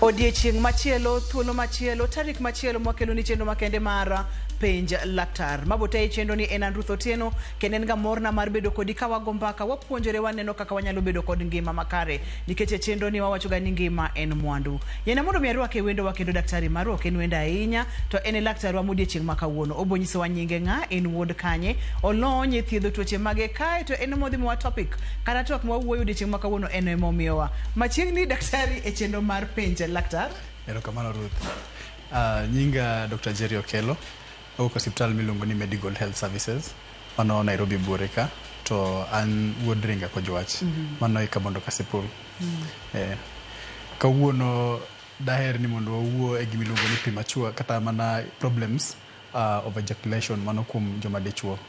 Odiechieng' machielo, thuolo machielo, tarik machielo mwakelo ni chenro makende mar Penj Laktar. Mabote e chenro ni en an Ruth Otieno, kendo en ga morna mar bedo kodi ka wago mbaka, wapuonjore, waneno kaka wanyalo bedo kod ngima makare. Nikech e chenro ni wawacho ga ni ngima en mwandu. Yiena mondo mi arwak e wendowa kendo daktari marwa ok en wendo ahinya, to en e laktarwa modiechieng' ma kawuono. Obo nyisowa nyinge ng'a, en wuod kanye, olony e thiedho tuoche mage, kae to en emodhi miwa topic kata twak ma wawuoyo odiechieng' ma kawuono en emomiyowa. Machiegni daktari e chenro mar Penj Laktar. Erokamano Ruth. Nyinga Dr. Jerry Okello, awuok e osiptal miluongo ni Medigold Health Services, mano Nairobi buore ka, to an wuod Ringa Kojwach, mano e Kabondo Kasipul. Kawuono daher ni mondo wawuo e gima iluongo ni premature kata mana problems of ejaculation mano kuom joma dichuo.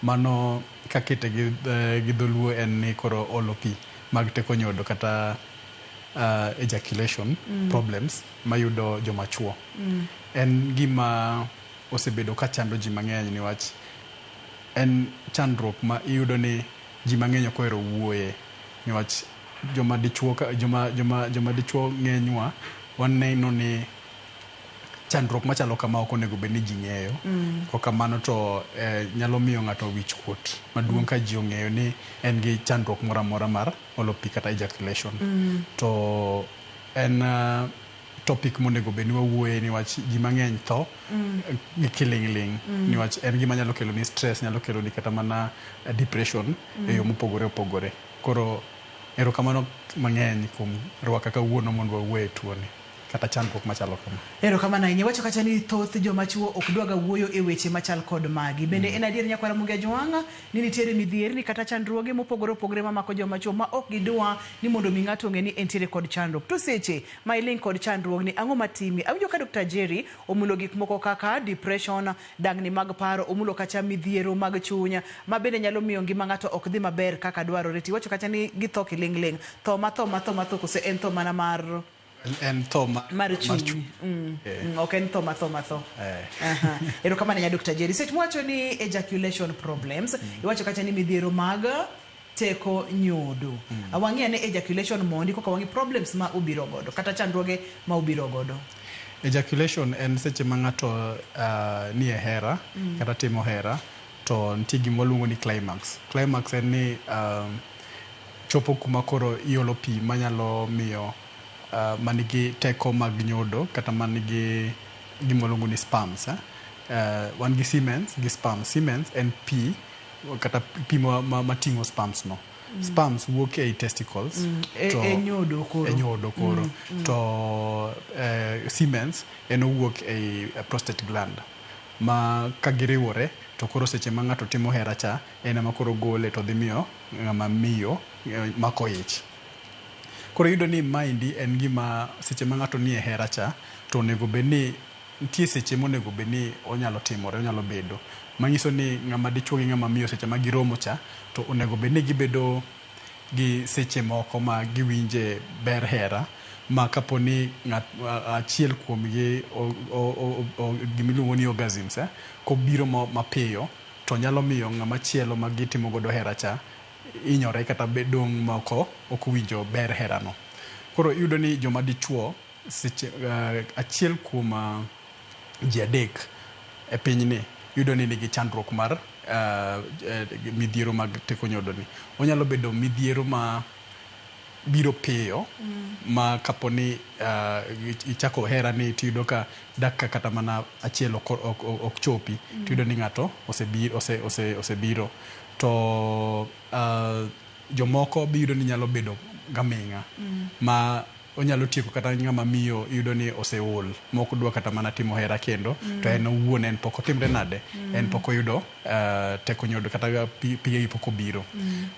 Mano kakete gi dholuo en ni koro olo pi mag teko nyodo kata ejaculation problems mayudo joma chuo. En gima osebedo ka chando ji mang'eny niwach en chandruok ma iyudo ni ji mang'eny ok ohero wuoye niwach joma dichuo joma dichuo ng'enywa waneno ni chandruok machalo kama ok onego bed ni ji ng'eyo. Kok kamano to nyalo miyo ng'ato wich kuot maduong' ka ji ong'eyo ni en gi chandruok moro amora mar olo pi kata ejaculation. To en topic monego bed ni wawuoye niwach ji mang'eny tho gi kiling'ling' niwach en gima nyalo kelo ni stress, nyalo kelo ni kata mana depression e yo mopogore opogore. Koro erokamano mang'eny kuom rwaka kawuono mondo wawuoye e tuoni kata chandruok machalo kama. Erokamano ahinya. Iwacho kacha ni thoth joma chuo ok dwaga wuoyo e weche machal kod magi. Bende en adier nyakwara Ramogi Ajwang' ni nitiere midhierni kata chandruoge mopogore opogore mamako joma chuo ma ok gidwa ni mondo mi ng'ato ong'e ni entiere kod chandruok. To seche ma iling' kod chandruogni, ang'o matimi? Awinjo ka Dr. Jerry omulo gik moko kaka depression, dangni mag paro, omulo kacha midhiero mag chuny, ma bende nyalo miyo ngima ng'ato ok dhi maber kaka dwarore. Tiwacho kacha ni githo kiling'ling'. Tho ma tho ma tho ma tho kose en tho mana mar En tho mar chuny. Ok en tho ma tho ma tho. Erokamano ahinya Dr. Jerry. Seche mwacho ni ejaculation problems, iwacho kacha ni midhiero mag teko nyodo. Wang'i ane ejaculation mondi koka wang'i problems ma obiro godo kata chandruoge ma obiro godo. Ejaculation en seche ma ng'ato nie hera kata timo hera to nitie gima waluongo ni climax. Climax en ni chopo kuma koro iolo pi manyalo miyo manigi teko mag nyodo kata manigi gima waluongo ni sperms. Wan gi semens gi sperms. Semens en pi kata pi mating'o sperms no. Sperms wuok ei testicles. E nyodo koro. E nyodo koro. To semens en owuok ei prostate gland. Ma ka giriwore to koro seche ma ng'ato timo hera cha en ema koro gole to dhi miyo ng'ama miyo mako ich. Koro iyudo ni maendi en gima seche ma ng'ato nie hera cha to onego bed ni nitie seche monego bed ni onyalo timore, onyalo bedo. Manyiso ni ng'ama dichuo gi ng'ama miyo seche ma giromo cha to onego bed ni gibedo gi seche moko ma giwinje ber hera ma kapo ni ng'at achiel kuomgi gimiluongo ni orgasms kobiro mapiyo to nyalo miyo ng'ama chielo ma gitimo godo hera cha hinyore kata dong' moko ok owinjo ber herano. Koro iyudo ni joma dichuo seche achiel kuom ji adek e pinyni iyudo ni nigi chandruok mar midhiero mag teko nyodo ni. Onyalo bedo midhiero ma biro piyo ma kapo ni ichako hera ni tiyudo ka dakika kata mana achiel ok chopi tiyudo ni ng'ato osebiro. To jomoko be iyudo ni nyalo bedo gaming'a ma onyalo tieko kata ng'ama miyo iyudo ni oseol mok dwa kata mana timo hera kendo to en owuon en pok otimre nade en pok oyudo teko nyodo kata pigegi pok obiro.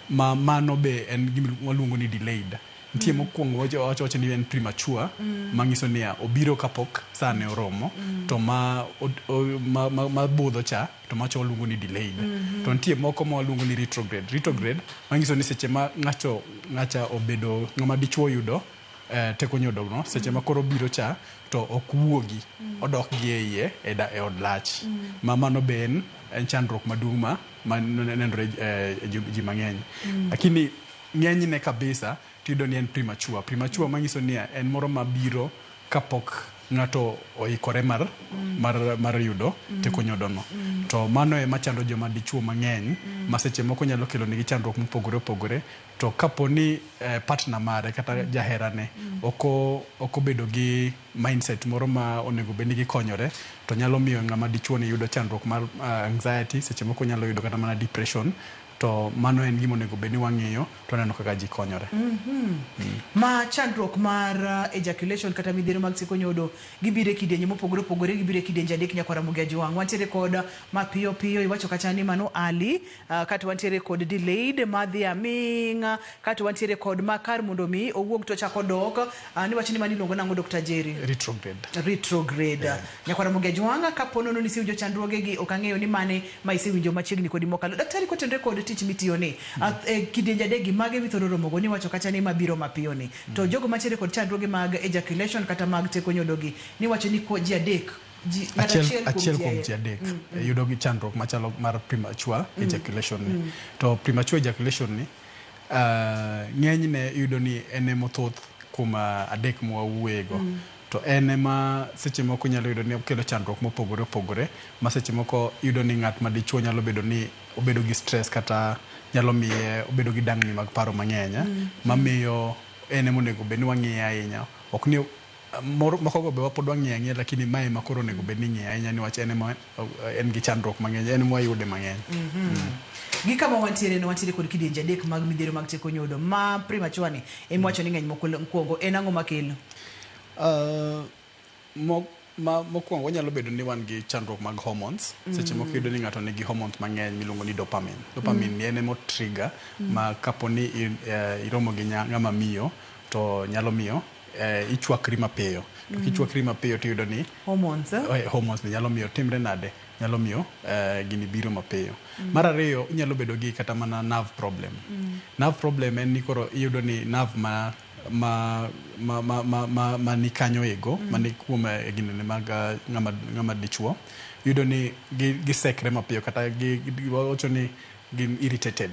Ma mano be en gima waluongo ni delayed. Nitie mokwongo wacho wacho ni en premature manyiso niya obiro kapok sane oromo to ma budho cha to macha waluongo ni delayed. To nitie moko ma waluongo ni retrograde. Retrograde manyiso ni seche ma ng'ato ng'acha obedo ng'ama dichuo oyudo teko nyodo no seche ma koro obiro cha to ok wuogi odok gi e iye e od lach. Ma mano be en chandruok maduong' ma nenore ji mang'eny. Lakini ng'enyne kabisa tiyudo ni en premature. Premature manyiso ni en moro mabiro kapok ng'ato oikore mar yudo teko nyodo no. To mano ema chando joma dichuo mang'eny ma seche moko nyalo kelo negi chandruok mopogore opogore. To kapo ni partner mare kata jaherane ok obedo gi mindset moro ma onego bed ni gikonyore, to nyalo miyo ng'ama dichuo ni yudo chandruok mar anxiety, seche moko nyalo yudo kata mana depression. To mano en gima onego bed ni wang'iyo to waneno kaka ji konyore. Ma chandruok mar ejaculation kata midhiero mag teko nyodo gibiro e kidienje mopogore opogore, gibiro e kidienje adek nyaka Ramogi Ajwang'. Wantiere kod mapiyo piyo, iwacho kacha ni mano early, kato wantiere kod delayed madhi aming'a, kato wantiere kod ma kar mondo mi owuog to ochako dok, niwacho ni mano iluongo nang'o Dr. Jerry? Retrograde. Retrograde. Yeah. Nyaka Ramogi Ajwang', kapo nono ni isewinjo chandruoge gi, ok ang'eyo ni mane ma isewinjo machiegni kodi mokalo. Daktari, kotenore kod tich mitiyo ni, kidienje adek gi mage mithoro romogo, niwacho kacha ni mabiro mapiyo ni. To jogo mantiere kod chandruoge mag ejaculation kata mag teko nyodo gi, niwacho ni ji adek, achiel kuom ji adek yudo gi chandruok machalo mar premature ejaculation ni. To premature ejaculation ni ng'enyne iyudo ni en emothoth kuom adek mwawuoyego. To en ema seche moko inyalo yudo ni okelo chandruok mopogore opogore, ma seche moko iyudo ni ng'at ma dichuo nyalo bedo ni obedo gi stress kata nyalo miye obedo gi dangni mag paro mang'eny, mamiyo en ema onego bed ni wang'iye ahinya. Ok ni moko go be wapod wang'iyo ang'iya, lakini mae ema koro onego bed ni ing'iyo ahinya niwach en ema en gi chandruok mang'eny, en ema wayude mang'eny. Gi kama wantiere no, wantiere kod kidienje adek mag midhiero mag teko nyodo. Ma premature ni ema wacho ni ng'eny mokwongo, en ang'o makelo? Mokwongo wanyalo bedo ni wan gi chandruok mag hormones. Seche moko iyudo ni ng'ato nigi hormones mang'eny miluongo ni dopamine. Dopamine ni en ema trigger ma kapo ni iromo gi ng'ama miyo to nyalo miyo ichwakri mapiyo. To kichwakri mapiyo tiyudo ni hormones, eh? Hormones ni nyalo miyo timre nade? Nyalo miyo gini biro mapiyo. Mar ariyo, inyalo bedo gi kata mana nerve problem. Nerve problem en ni koro iyudo ni nerve ma ni kanyo ego, ma ni kuom ginene mag ng'ama dichuo, iyudo ni gisekre mapiyo kata wawacho ni gin irritated.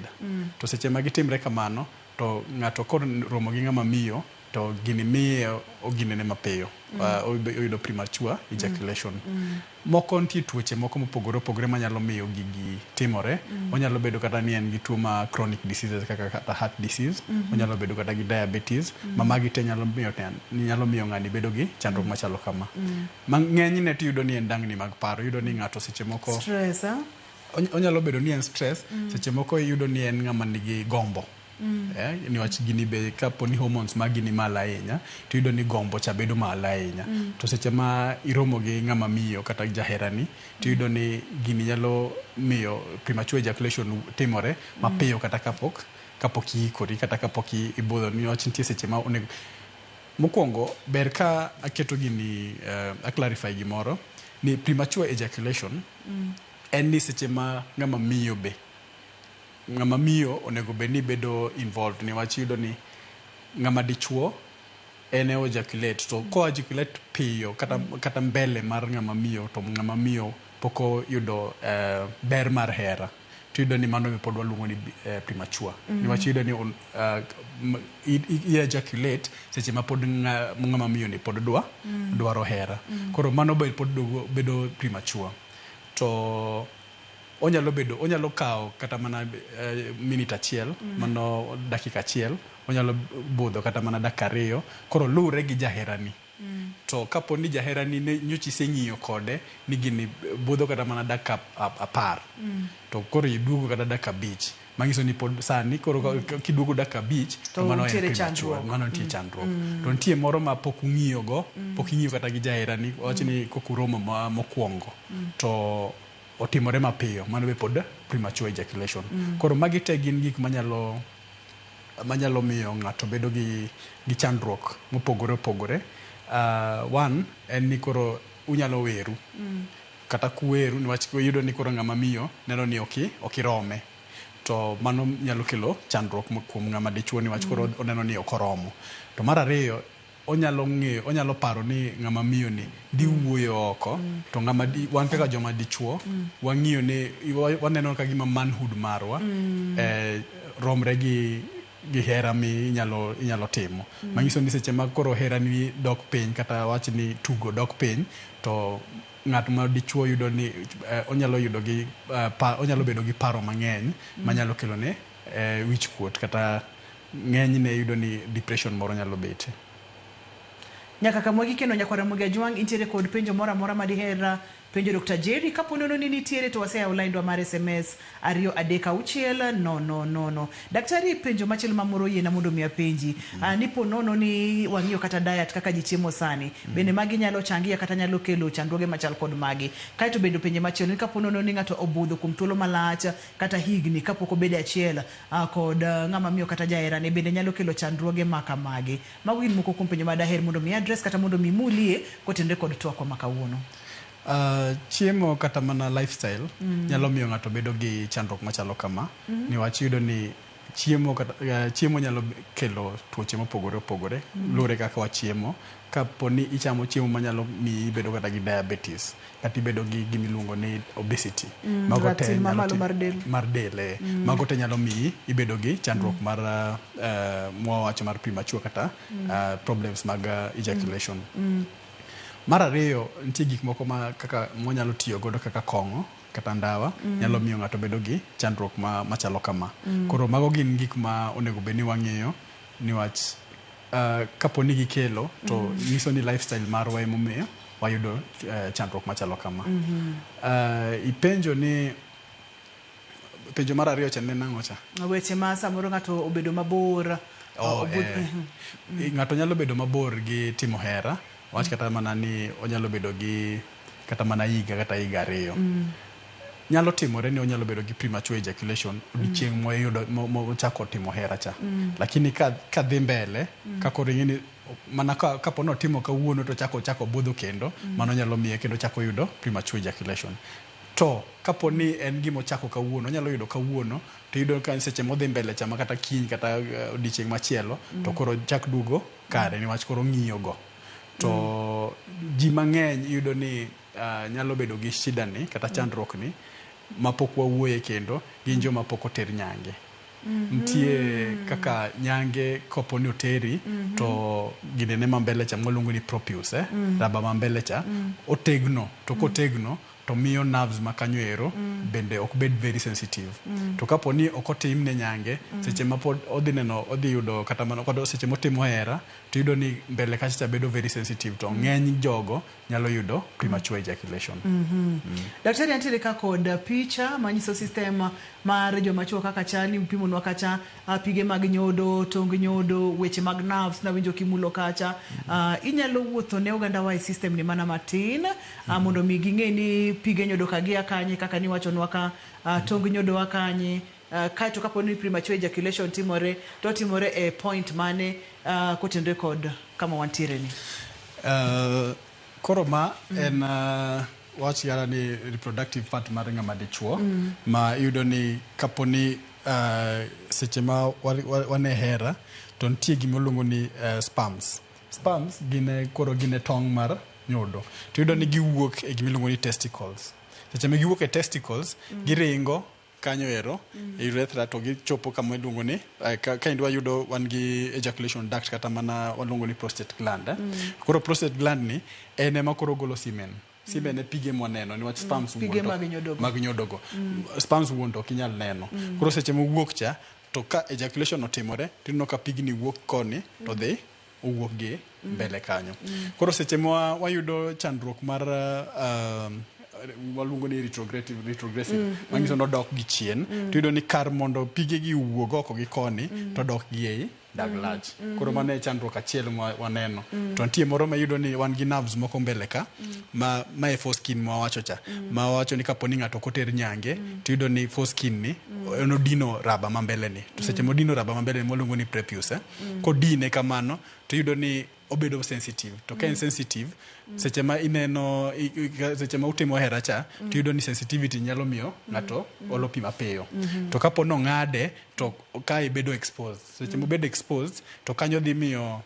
To seche ma gitimre kamano, to ng'ato koro romo gi ng'ama miyo, to gini miye oginene mapiyo. Oyudo premature ejaculation. Moko nitie tuoche moko mopogore opogore manyalo miyo gigi timore. Onyalo bedo kata ni en gi tuo ma chronic diseases kaka kata heart disease. Onyalo bedo kata gi diabetes. Ma magi te nyalo miyo ng'ani bedo gi chandruok machalo kama. Mang'enyne tiyudo ni en dangni mag paro. Iyudo ni ng'ato seche moko stress, eh? Onyalo bedo ni en stress. Seche moko iyudo ni en ng'ama nigi gombo. Niwach gini be kapo ni hormones magi ni malo ahinya, to iyudo ni gombo cha bedo malo ahinya. To seche ma iromo gi ng'ama miyo kata jaherani, to iyudo ni gini nyalo miyo premature ejaculation timore mapiyo kata kapok iikori kata kapok ibudho. Niwach nitie seche ma onego. Mokwongo, ber ka aketo gini, a clarify gimoro, ni premature ejaculation en ni seche ma ng'ama miyo be ng'ama miyo onego bed ni bedo involved, niwach iyudo ni ng'ama dichuo en e ejaculate, to ko ejaculate piyo kata mbele mar ng'ama miyo, to ng'ama miyo pok oyudo ber mar hera, to iyudo ni mano be pod waluongo ni premature. Niwach iyudo ni i ejaculate seche ma pod ng'ama miyo ni pod dwaro hera. Koro mano be pod bedo premature. To onyalo bedo, onyalo kawo kata mana minute achiel, mano dakika achiel, onyalo budho kata mana dakika ariyo. Koro luwre gi jaherani. To kapo ni jaherani ne nyocha iseng'iyo kode ni gini budho kata mana dakika 10, to koro iduogo kata dakika 5, manyiso ni pod sani koro kiduogo dakika 5, to mano en nitiere premature, chandruok. Mano nitie chandruok. To nitie moro ma pok ung'iyo go, pok ing'iyo kata gi jaherani, wach ni kok uromo mokwongo, to otimore mapiyo, mano be pod premature ejaculation. Koro magi te gin gik manyalo miyo ng'ato bedo gi chandruok mopogore opogore. One en ni koro unyalo weru. Kata kuweru, niwach iyudo ni koro ng'ama miyo neno ni ok irome. To mano nyalo kelo chandruok kuom ng'ama dichuo, niwach koro oneno ni ok oromo. To mar ariyo, onyalo ng'eyo, onyalo paro ni ng'ama miyo ni dhi wuoyo oko, to ng'ama wan kaka joma dichuo, wang'iyo ni waneno ka gima manhood marwa romre gi gi hera mi inyalo timo. Manyiso ni seche ma koro hera ni dok piny kata wach ni tugo dok piny, to ng'at ma dichuo yudo ni onyalo yudo gi onyalo bedo gi paro mang'eny manyalo kelo ne wich kuot kata ng'enyne yudo ni depression moro nyalo bete. Nyaka kamwagi kendo nyakwara Ramogi Ajwang' intiere kod penjo moro amora madiher penjo Dr. Jerry. Kapo nono ni nitiere to waseyawo laindwa mar SMS 236 000. Daktari, penjo machielo mamoro yiena mondo mi apenji. Ni po nono ni wang'iyo kata diet kaka ji chiemo sani. Bende magi nyalo changia kata nyalo kelo chandruoge machal kod magi. Kaeto bende penjo machielo ni kapo nono ni ng'ato obudho kuom thuolo malach kata higni kapok obedo achiel kod ng'ama miyo kata jaherane, bende nyalo kelo chandruoge ma kamagi. Mago gin moko kuom penjo ma daher mondo mi address kata mondo mi mulie kotenore kod twakwa ma kawuono. Chiemo kata mana lifestyle nyalo miyo ng'ato bedo gi chandruok machalo kama. Niwach iyudo ni chiemo kata chiemo nyalo kelo tuoche mopogore opogore luwore kaka wachiemo. Kapo ni ichamo chiemo manyalo miyi ibedo kata gi diabetes kata ibedo gi gimiluongo ni obesity. Mago te ratil nyalo mamalo mar del. Mar del. Mago te nyalo miyi ibedo gi chandruok mar mwawacho mar premature kata problems mag ejaculation. Mar ariyo, nitie gik moko ma kaka mwanyalo tiyo godo kaka kong'o kata ndawa nyalo miyo ng'ato bedo gi chandruok machalo kama. Koro mago gin gik ma onego bed ni wang'iyo niwach kapo ni gikelo to nyiso ni lifestyle marwa emomiyo wayudo chandruok machalo kama. Ipenjo ni penjo mar ariyo cha ne nang'o cha? Weche ma samoro ng'ato obedo mabor. Oh, ng'ato nyalo bedo mabor gi timo hera, wach kata mana ni onyalo bedo gi kata mana higa kata higa 2. Nyalo timore ni onyalo bedo gi premature ejaculation odiochieng' moyudo mochako timo hera cha. Lakini ka dhi mbele, ka koro ing'e ni mana kapo ni otimo kawuono to chako budho kendo, mano nyalo miye kendo chako yudo premature ejaculation. To kapo ni en gima ochako kawuono, onyalo yudo kawuono, to iyudo ka seche modhi mbele cha ma kata kiny kata odiochieng' machielo, to koro chak duogo kare niwach koro ong'iyo go. To ji mang'eny iyudo ni nyalo bedo gi shida ni kata chandruok ni mapok wawuoye kendo gin joma pok oter nyange. Nitie kaka nyange kapo ni oteri to ginene ma mbele cha mwaluongo ni prepuce, raba ma mbele cha otegno, to kotegno to miyo nerves ma kanyo ero bende ok bed very sensitive. To kapo ni ok otimne nyange, seche ma pod odhi neno odhi yudo kata mana kod seche motimo hera to iyudo ni mbele kacha cha bedo very sensitive, to ng'eny jogo nyalo yudo premature ejaculation. Daktari, antiere ka kod picha manyiso system mar joma chuo kaka chal ni ipimonwa kacha pige mag nyodo, tong nyodo, weche mag nerves nawinjo kimulo kacha. Inyalo wuotho ne oganda wa e system ni mana matin mondo mi ging'e ni pige nyodo ka gia kanye kaka niwachonwa ka tong nyodo a kanye, kaeto kapo ni premature ejaculation timore to otimore e point mane kotenore kod kama wantiere ni. Koro ma en wach gara ni reproductive part mar ng'ama dichuo ma iyudo ni kapo ni seche ma wan e hera to nitie gima iluongo ni sperms. Sperms gin koro gin e tong' mar nyodo. To iyudo ni giwuok e gima iluongo ni testicles. Seche ma giwuok e testicles, giringo kanyo ero e urethra to gichopo kama iluongo ni kaendi wayudo wan gi ejaculation duct kata mana waluongo ni prostate gland. Koro prostate gland ni en ema koro golo semen. Semen e pige mwaneno niwach sperms pige wuon to mag nyodogo. Mag nyodogo. Sperms wuon to ok inyal neno. Koro seche mowuok cha to ka ejaculation otimore tineno ka pigni wuok koni to dhi owuok gi mbele kanyo. Koro seche ma wayudo chandruok mar waluongo ni retrogressive, manyiso ni odok gi chien, to iyudo ni kar mondo pige gi owuog oko gi koni to odok gi ei dag lach. Koro mano e chandruok achiel ma waneno. To nitie moro ma iyudo ni wan gi nerves moko mbele ka ma e foreskin ma wawacho cha. Ma wawacho ni kapo ni ng'ato ok oter nyange to iyudo ni foreskin ni en odino raba ma mbele ni. To seche modino raba ma mbele ni mwaluongo ni prepuce, kodine kamano to iyudo ni obedo sensitive. To ka en sensitive, seche ma ineno seche ma utimo hera cha to iyudo ni sensitivity nyalo miyo ng'ato olo pi mapiyo. To kapo ni ong'ade to kae bedo exposed. Seche mobedo exposed to kanyo dhi miyo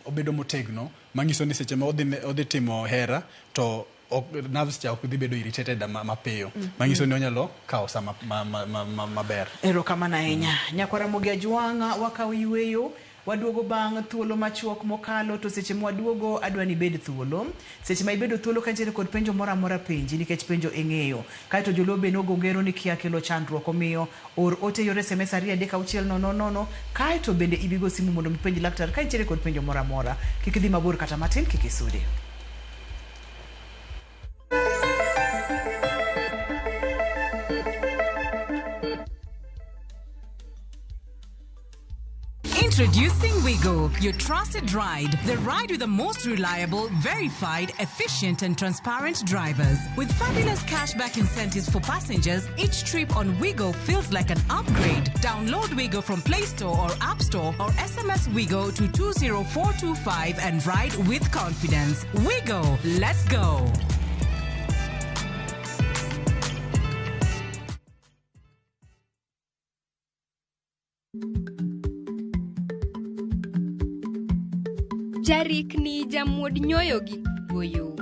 obedo motegno manyiso ni seche ma odhi timo hera to ok, nerves cha ok dhi bedo irritated mapiyo, manyiso ni onyalo kawo sa maber. Erokamano ahinya. Nyakwara Ramogi Ajwang', wakawo yueyo, waduogo bang' thuolo machuok mokalo. To seche mwaduogo, adwa ni ibed thuolo. Seche ma ibedo thuolo, ka nitiere kod penjo moro amora, penji, nikech penjo ing'eyo. Kaeto joluo be nogo ngero ni kia kelo chandruok, omiyo or ote yor SMS 23600, kaeto bende ibigo simu mondo mipenj laktar ka nitiere kod penjo moro amora. Kik idhi mabor kata matin, kik isude. Introducing Wigo, your trusted ride. The ride with the most reliable, verified, efficient, and transparent drivers. With fabulous cashback incentives for passengers, each trip on Wigo feels like an upgrade. Download Wigo from Play Store or App Store or SMS Wigo to 20425 and ride with confidence. Wigo, let's go. Jarikni jamuod nyoyo gi kuoyo.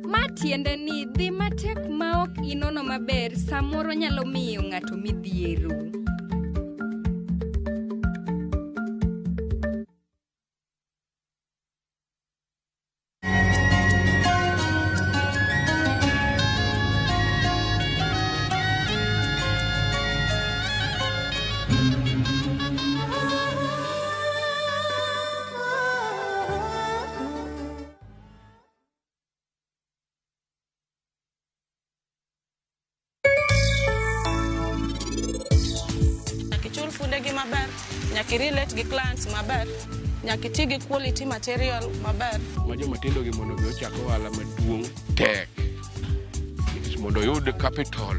Ma tiende ni dhi matek ma ok inono maber samoro nyalo miyo ng'ato midhiero. Nyaka ichul fundegi maber, nyaka i-relate gi clients maber, nyaka iti gi quality material maber. Ma joma tindo gi mondo mi ochak ohala maduong' tek nikech mondo oyud capital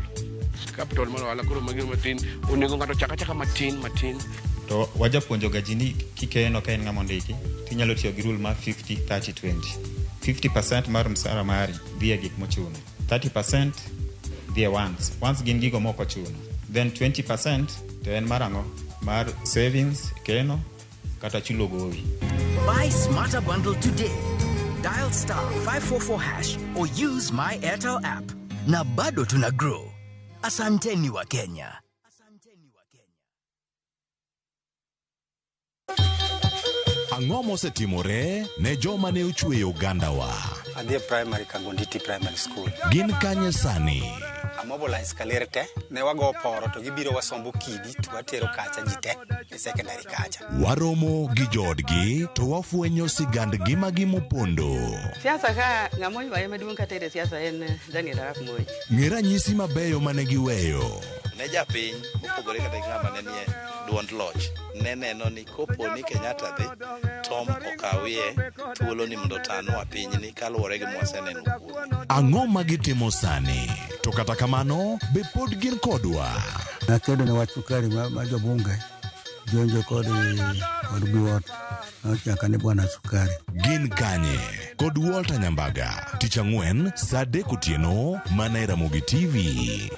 mar ohala. Koro magi matin onego ng'ato chak achaka matin matin. To wajapuonjo ga ji ni kikeno, ka en ng'ama ondiki, tinyalo tiyo gi rule mar 50 30 20. 50% mar msara mari dhi e gik mochuno, 30% dhi e wants. Wants gin gigo mok ochuno. Then 20% to en mar ang'o? Mar savings, keno kata chulo gowi. Buy Smarter Bundle today. Dial *544# or use My Airtel app. Na bado tuna grow. Asanteni wa Kenya. Ang'o mosetimore ne joma ne ochweyo ogandawa? Adhi e primary Kangonditi Primary School. Gin kanye sani? Amobilize kaler te, ne wago poro to gibiro wasombo kidi to watero kacha ji te e secondary kacha. Waromo gi joodgi to wafwenyo sigand ngimagi mopondo. Siasa ka ng'ama oywaye maduong' katere siasa en Daniel Arap Moi. Ng'e ranyisi mabeyo mane giweyo. Ne japiny mopogore kata gi ng'ama ne nie duond loch ne neno ni kopo ni Kenyatta dhi Tom okawie thuolo ni mondo otanwa pinyni kaluwore gi mwaseneno kuome. Ang'o ma gitimo sani? To kata kamano, be pod gin kodwa? Nakedo ne wach sukari ma jobunge jonjo kod Biwott nochaka ni bwana sukari. Gin kanye? Kod Walter Nyambaga, tich ang'wen saa 3 otieno mana e Ramogi TV.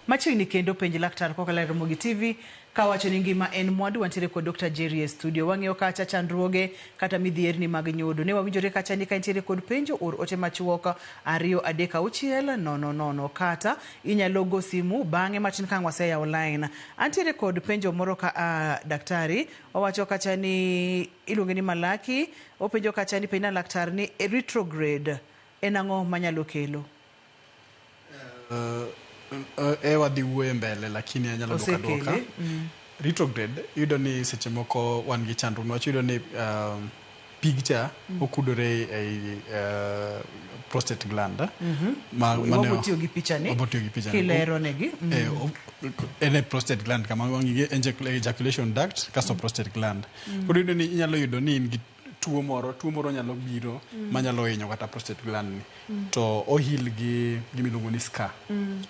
Machiegni kendo penj laktar kokalo e Ramogi TV kawacho ni ngima en mwandu. Wantiere kod Dr. Jerry e studio. Wang'iyo kacha chandruoge kata midhierni mag nyodo. Ne wawinjore kacha ni ka intiere kod penjo, or ote machuok 23600, kata inyalo go simu bang'e matin ka ang' waseyawo line. Antiere kod penjo moro ka daktari owacho kacha ni iluonge ni Malaki. Openjo kacha ni penjna laktar ni retrograde en ang'o manyalo kelo? E wadhi wuoyo mbele, lakini anyalo duoko aduoka. Osekele. Retrograde, iyudo ni seche moko wan gi chandruok niwach iyudo ni pig cha okudore ei prostate gland. Wabo tiyo gi picha ni. Wabo tiyo gi picha ni. Kilero negi. En e prostate gland kama wang'i gi ejaculation duct kasto prostate gland. Koro iyudo ni inyalo yudo ni in gi tuo moro nyalo biro manyalo hinyo kata prostate gland ni to ohil gi gimiluongo ni scar.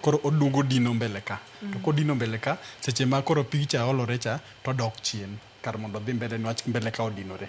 Koro odungo dino mbele ka. To kodino mbele ka, seche ma koro pig cha olore cha to dok chien. kar mondo odhi mbele niwach mbele ka odinore.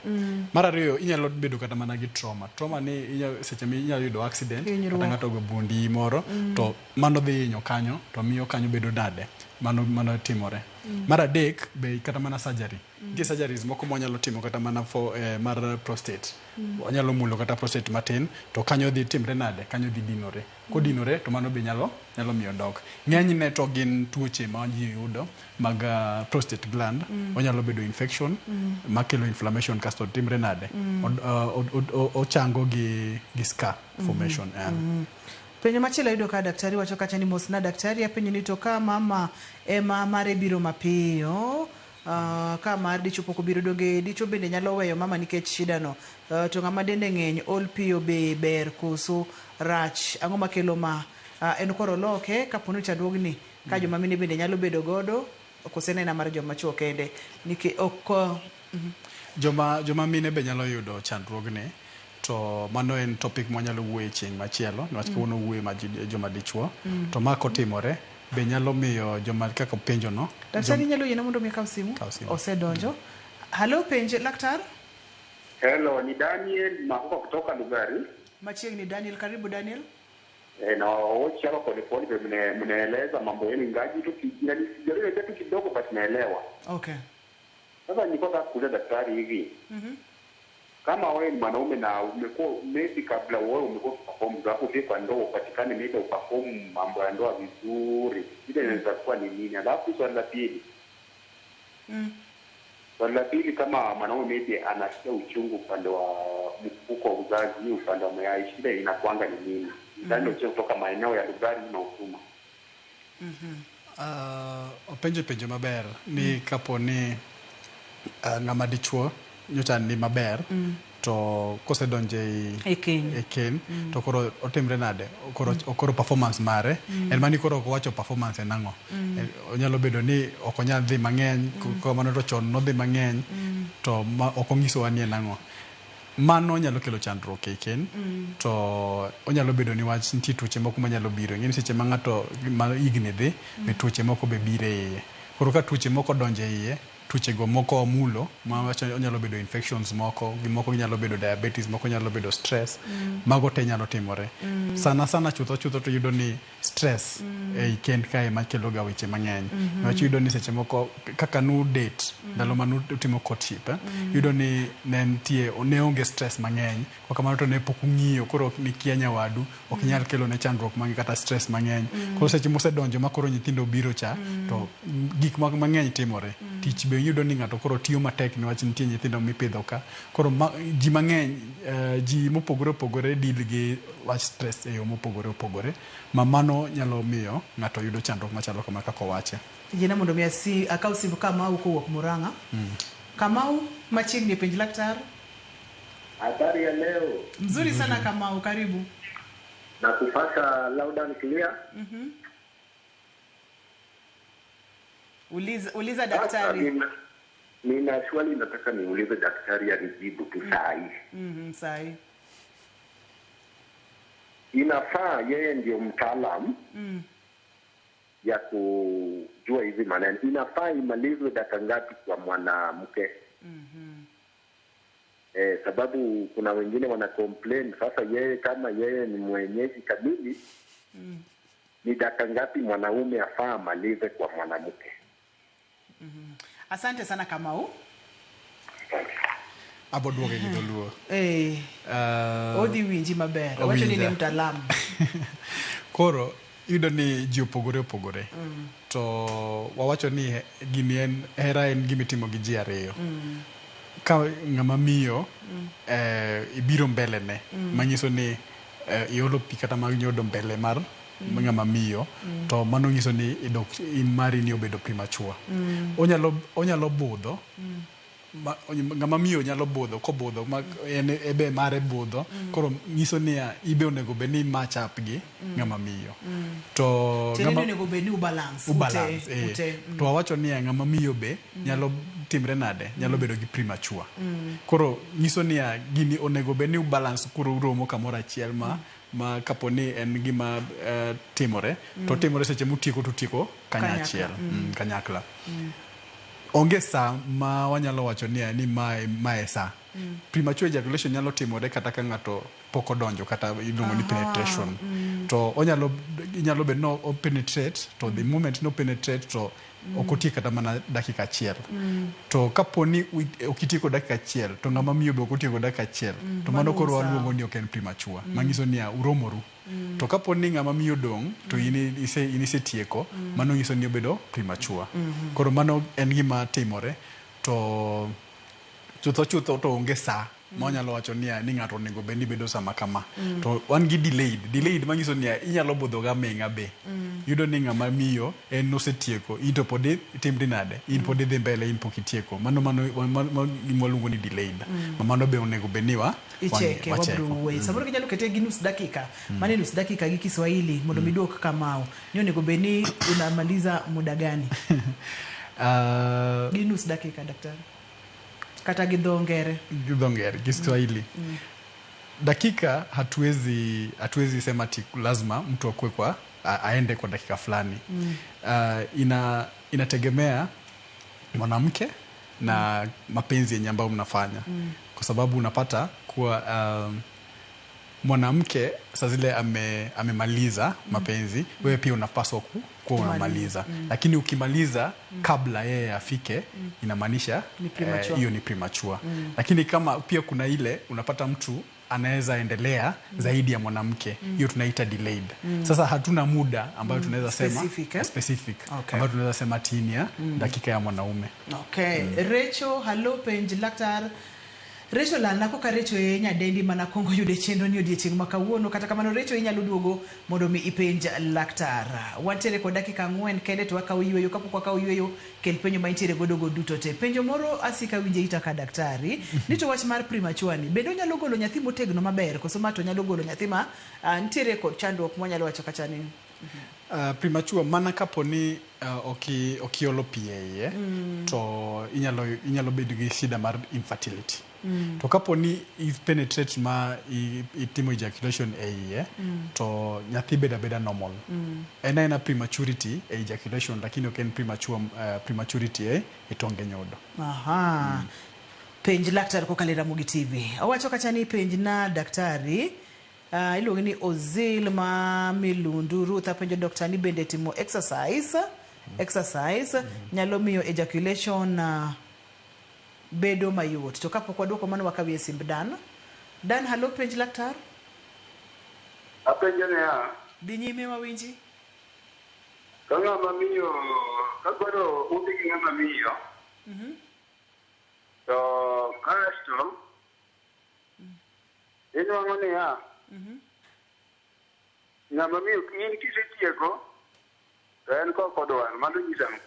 Mar ariyo, inyalo bedo kata mana gi trauma. Trauma ni inyalo, seche mi inyalo yudo accident Hinyruok. kata ng'ato ogo bundi moro to mano dhi hinyo kanyo to miyo kanyo bedo nade, mano timore. Mar adek be kata mana surgery. Nitie surgeries moko mwanyalo timo kata mana for, mar prostate. Wanyalo mulo kata prostate matin to kanyo dhi timre nade, kanyo dhi dinore. Kodinore to mano be nyalo miyo dok. Ng'enyne to gin tuoche ma ji yudo mag prostate gland. Onyalo bedo infection makelo inflammation kasto timre nade, ochango gi scar formation. Penjo machielo ayudo ka daktari wacho kacha ni mosna daktari, apenjo ni to ka mama ema mare biro mapiyo, ka mar dichuo pok obiro, donge dichuo bende nyalo weyo mama nikech shida no? To ng'ama dende ng'eny ol piyo be ber koso rach? Ang'o makelo ma? En koro loke kapo ni chandruogni ka joma mine bende nyalo bedo godo koso en aena mar joma chuo kende? Nikech ok Joma mine be nyalo yudo chandruogni, to mano en topic mwanyalo wuoye chieng' machielo niwach kawuono wuoye ma joma dichuo. To ma kotimore be nyalo miyo joma kaka penjo no. Daktari, nyalo yiena mondo mi akaw simu? Kaw simu. Osedonjo. Halo, penj laktar. Hello, ni Daniel Mahuka kutoka Lugari. Machiegni Daniel, karibu Daniel. E, na wote hapa polepole mnaeleza mambo yenu ingaji tu sijalielewa tu kidogo but naelewa. Sasa nilikuwa nataka kuuliza daktari hivi. Kama wewe ni mwanaume na umekuwa maybe kabla wewe umekuwa ukiperform zako ufike kwa ndoa upatikane maybe uperform mambo ya ndoa vizuri, ile inaweza kuwa ni nini? Alafu swali la pili. Swali la pili, kama mwanaume maybe anasikia uchungu upande wa mfuko wa uzazi, upande wa mayai, shida inakuanga ni nini? Ndani kutoka maeneo ya Lugari na Usuma. Openjo penjo maber ni kapo ni ng'ama dichuo nyocha ni maber to kosedonjo E keny. e keny to koro otimre nade, koro performance mare en mani, koro ok owacho performance en ang'o. Onyalo bedo ni ok onyal dhi mang'eny kamano to chon nodhi mang'eny to ma ok onyisowa ni en ang'o. Mano nyalo kelo chandruok e keny. To onyalo bedo ni wach nitie tuoche moko manyalo biro. Ing'e ni seche ma ng'ato ma higni dhi be tuoche moko be biro e iye. Koro ka tuoche moko donjo e iye, tuoche go moko omulo ma wacho onyalo bedo infections moko, gimoko nyalo bedo diabetes, moko nyalo bedo stress. Mago te nyalo timore. Sana sana chutho chutho to yudo ni stress ei kend kae makelo ga weche mang'eny. Niwach iyudo ni seche moko kaka nu date ndalo manu utimo courtship, iyudo ni ne nitie ne onge stress mang'eny. Kok kamano to ne pok ung'iyo, koro nikia nyawadu ok nyal kelo ne chandruok mang'eny kata stress mang'eny. Koro seche mosedonjo ma koro nyithindo obiro cha to gik mang'eny timore. Tich be iyudo ni ng'ato koro tiyo matek niwach nitie nyithindo mipidho ka. Koro ji mang'eny, ji mopogore opogore deal gi wach stress e yo mopogore opogore ma mano nyalo miyo ng'ato yudo chandruok machalo kama kaka owache. Yiena mondo mi asi akaw simu Kamau kowuok Murang'a. Kamau, machiegni e penj laktar. Habari ya leo. Mzuri sana Kamau, karibu. Nakupata loud and clear. Uliza daktari. Nina swali nataka niulize daktari anijibu tu saa hii. Sahi. Inafaa yeye ndio mtaalam ya kujua hizi maneno. Inafaa imalizwe dakika ngapi kwa mwanamke? Sababu kuna wengine wana complain. Sasa yeye kama yeye ni mwenyeji kamili, ni dakika ngapi mwanaume afaa amalize kwa mwanamke? Asante sana Kamau. Abo duoke gi dholuo. Odhi winji maber. Owacho ni Owinja. ni mtaalamu. Koro iyudo ni ji opogore opogore. To wawacho ni gini en hera, en gima itimo gi ji ariyo. Ka ng'ama miyo ibiro mbele ne manyiso ni iolo pi kata mag nyodo mbele mar ng'ama miyo to mano nyiso ni idok in mari ni obedo premature. Onyalo budho ng'ama miyo nyalo budho kobudho ma en ebe mare budho. Koro nyiso niya ibe onego bed ni match up gi ng'ama miyo to Tiende ni onego bed ni ubalance. Ubalance, ute, ute. To wawacho niya ng'ama miyo be nyalo timre nade, nyalo bedo gi premature. Koro nyiso niya gini onego bed ni ubalance, koro uromo kamoro achiel ma kapo ni en gima timore to timore seche mutieko to utieko kanyachiel. Kanyakla. Kanyakla. Onge saa ma wanyalo wacho ni mae saa. Premature ejaculation nyalo timore kata ka ng'ato pok odonjo, kata iluongo ni penetration. To onyalo, inyalo bedo no o penetrate, to the moment no penetrate to ok otiek kata mana dakika achiel. To kapo ni ok itieko dakika achiel, to ng'ama miyo be ok otieko dakika achiel, to mano mano koro sawa. Waluongo ni ok en premature. Manyiso niya uromoru. To kapo ni ng'ama miyo dong' to in isetieko, mano nyiso ni obedo premature. Koro mano en gima timore, to chutho chutho to onge saa ma wanyalo wacho niya ni ng'ato onego bed ni bedo sama kama. To wan gi delayed. Delayed manyiso niya inyalo budho gaming'a be. Yudo ni ng'ama miyo en nosetieko, in to pod itimri nade? In pod idhi mbele, in pok itieko. Mano gima waluongo ni delayed. Ma mano be onego bed ni wa Icheke. Wacheko. Wabro wuoye samoro ginyalo kete gi nus dakika. Mane nus dakika gi Kiswahili mondo miduok kamao ni onego bed ni unamaliza muda gani gi nus dakika, daktari, kata gi dho ngere? Gi dho ngere, Kiswahili. Dakika hatuwezi sema ati lazima mtu akue kwa aende kwa dakika fulani. Inategemea mwanamke na mapenzi yenye ambayo mnafanya. Kwa sababu unapata kuwa mwanamke saa zile amemaliza mapenzi, wewe pia unapaswa kuwa Kumaliza. unamaliza. Lakini ukimaliza kabla yeye afike, inamaanisha Ni premature. Hiyo ni premature. Lakini kama pia kuna ile unapata mtu anaweza endelea zaidi ya mwanamke, hiyo tunaita delayed. Sasa hatuna muda ambayo tunaweza sema Specific, eh? specific Okay. ambayo tunaweza sema tini ya dakika ya mwanaume. Okay. Recho, hallo, penj laktar. Recho lalna koka Recho e nyadendi mana kongo yude chenro ni odiechieng' ma kawuono. Kata kamano Recho inyalo duogo mondo mi ipenj laktar. Wantiere kod dakika 4 kende to wakawo yweyo. Kapok wakawo yweyo, kel penjo ma intiere godo go duto te. Penjo moro asika winje ita ka daktari, ni to wach mar premature ni, bende onyalo golo nyathi motegno maber, koso ma to nyalo golo nyathi ma nitiere kod chandruok mwanyalo wacho kacha ni? Premature mana kapo ni okiolo pi e iye, to inyalo bedo gi shida mar infertility. To kapo ni i penetrate ma itimo ejaculation e iye, to nyathi bedo abeda normal. En aena prematurity e ejaculation, lakini ok en prematurity e tonge nyodo. Aha. Penj laktar kokalo e Ramogi TV. Owacho kacha ni penj na daktari, iluonge ni Ozil ma Milundu Ruth, apenjo dokta ni bende timo exercise nyalo miyo ejaculation bedo mayot. To kapok waduoko mano, wakawie simb Dan. Dan, halo, penj laktar. Apenjo niya, Dhi nyime, wawinji. Ka ng'ama miyo, ka koro udhi gi ng'ama miyo, to kasto inwang'o niya, ng'ama miyo in kisetieko, to en kok odwar, mano nyiso ang'o?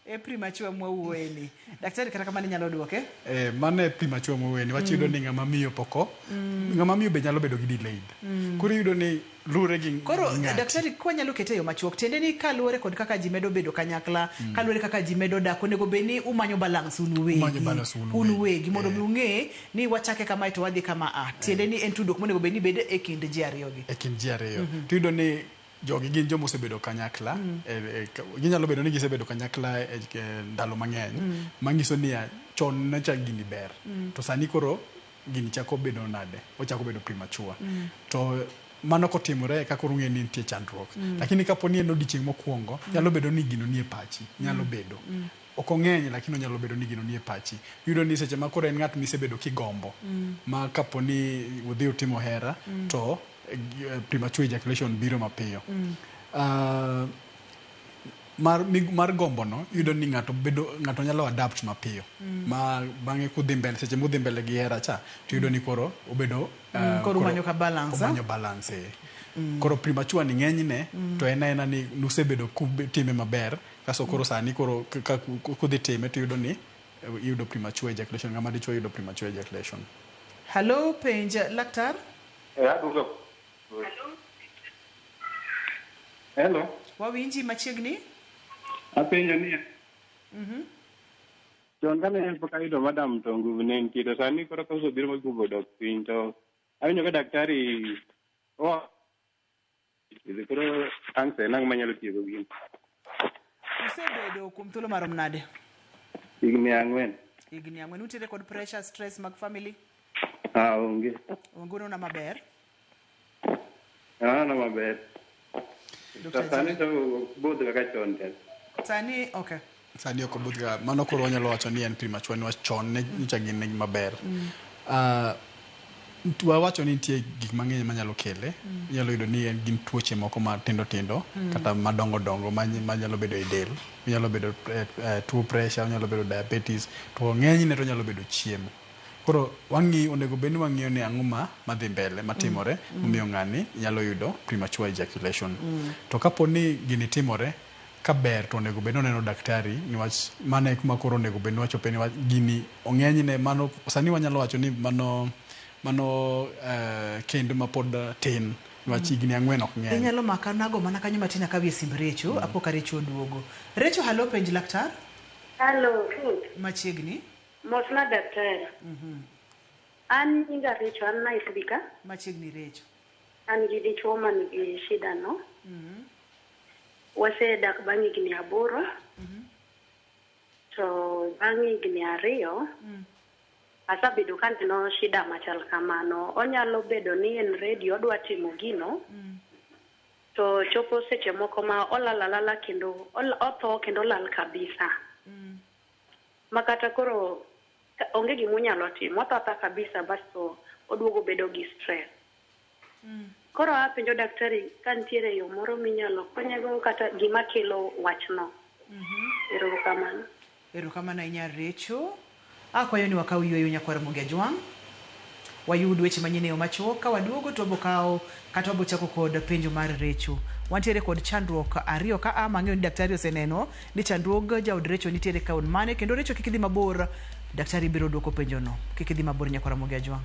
E premature mwawuoye ni. Daktari, kata kamano inyalo duoke? Mano e premature mwawuoye ni. Wach yudo ni ng'ama miyo poko, ng'ama miyo be nyalo bedo gi delayed. Koro iyudo ni luwore gi Koro ng'ati. daktari, kwanyalo kete e yo machuok, tiende ni kaluwore kod kaka ji medo bedo kanyakla, kaluwore kaka ji medo dak, onego bed ni umanyo balance un uwegi. Umanyo balance un un uwegi. Uwegi mondo mi ung'e ni wachake kamae to wadhi kama a. Tiende ni en tudruok monego bed ni bedo e kind ji ariyogi. E kind ji ariyo. To iyudo ni jogi gin joma osebedo kanyakla, ginyalo bedo ni gisebedo kanyakla e ndalo mang'eny, manyiso niya chon necha gini ber, to sani koro gini chako bedo nade, ochako bedo premature. To mano kotimore eka koro ung'e ni nitie chandruok. Lakini kapo ni en odiochieng' mokwongo, nyalo bedo ni gino nie pachi, nyalo bedo. Ok ong'eny, lakini onyalo bedo ni gino nie pachi. Iyudo ni seche ma koro en ng'at misebedo kigombo, ma kapo ni udhi utimo hera, to premature ejaculation biro mapiyo. Mar gombo no, iyudo ni ng'ato bedo, ng'ato nyalo adapt mapiyo. Ma bang'e kudhi mbele, seche mudhi mbele gi hera cha, to iyudo ni koro obedo Koro umanyo ka balance, ah? Umanyo balance, eh. Koro premature ni ng'enyne, to en aena ni nusebedo kutime maber, kaso koro sani koro ka kudhi time to iyudo ni iyudo premature ejaculation, ng'ama dichuo yudo premature ejaculation. Hallo, penj laktar. Aduogo. Hello. Wawinji machiegni. Apenjo niya, chon kane pok ayudo madam to nguvu ne nitie, to sani koro ka osebiro ma nguvu odok piny, to awinjo ka daktari owa koro answer en ang'o manyalo tieko gini? Osebedo kuom thuolo marom nade? Higni 4. Higni 4. Untiere kod pressure, stress mag family? Ah, onge. Onge unona maber? Aneno maber. Dr. To sani to ok budh kaka chon cha. Sani, okay. Sani ok obudh ga, mano koro wanyalo wacho ni en premature niwach chon ne nyocha gin ne maber. Wawacho ni nitie gik mang'eny manyalo kele. Inyalo yudo ni en gin tuoche moko matindo tindo kata madongo dongo manyalo bedo e del. Onyalo bedo tuo pressure, onyalo bedo diabetes, to ng'enyne to onyalo bedo chiemo. Koro wang'i onego bed ni wang'iyo ni ang'o ma madhi mbele matimore momiyo ng'ani nyalo yudo premature ejaculation. To kapo ni gini timore ka ber to onego bed ni oneno daktari niwach mano e kuma koro onego bed ni wachope niwach gini ong'enyne mano sani wanyalo wacho ni mano mano kend mapod tin niwach higni 4 ok ng'eny. Inyalo maka nago mana kanyo matin akawie simb Recho, apo ka Recho oduogo. Recho, halo, penj laktar. Halo, Ruth. Machiegni. Mosna daktari. An nyinga Recho, an Nairobi ka. Machiegni Recho. An gi dichuo man gi shida no. Wasedak bang' higni 8. To bang' higni 2, asebedo kaneno shida machal kamano. Onyalo bedo ni en ready odwa timo gino. To chopo seche moko ma olal alala kendo otho kendo olal kabisa. Ma kata koro onge gima unyalo timo, otho atha kabisa basto oduogo bedo gi stress. Koro apenjo daktari ka nitiere yo moro minyalo konyego kata gima kelo wachno. Erokamano. Erokamano ahinya Recho. Akwayo ni wakaw yueyo nyakwar Ramogi Ajwang'. Wayud weche manyien e yo machuok ka waduogo to wabokawo kata wabochako kod penjo mar Recho. Wantiere kod chandruok 2 ka a mang'eyo ni daktari oseneno ni chandruog jaod Recho nitiere ka un mane kendo Recho kik idhi mabor, daktari biro duoko penjono. Kik idhi mabor nyakwar Ramogi Ajwang'.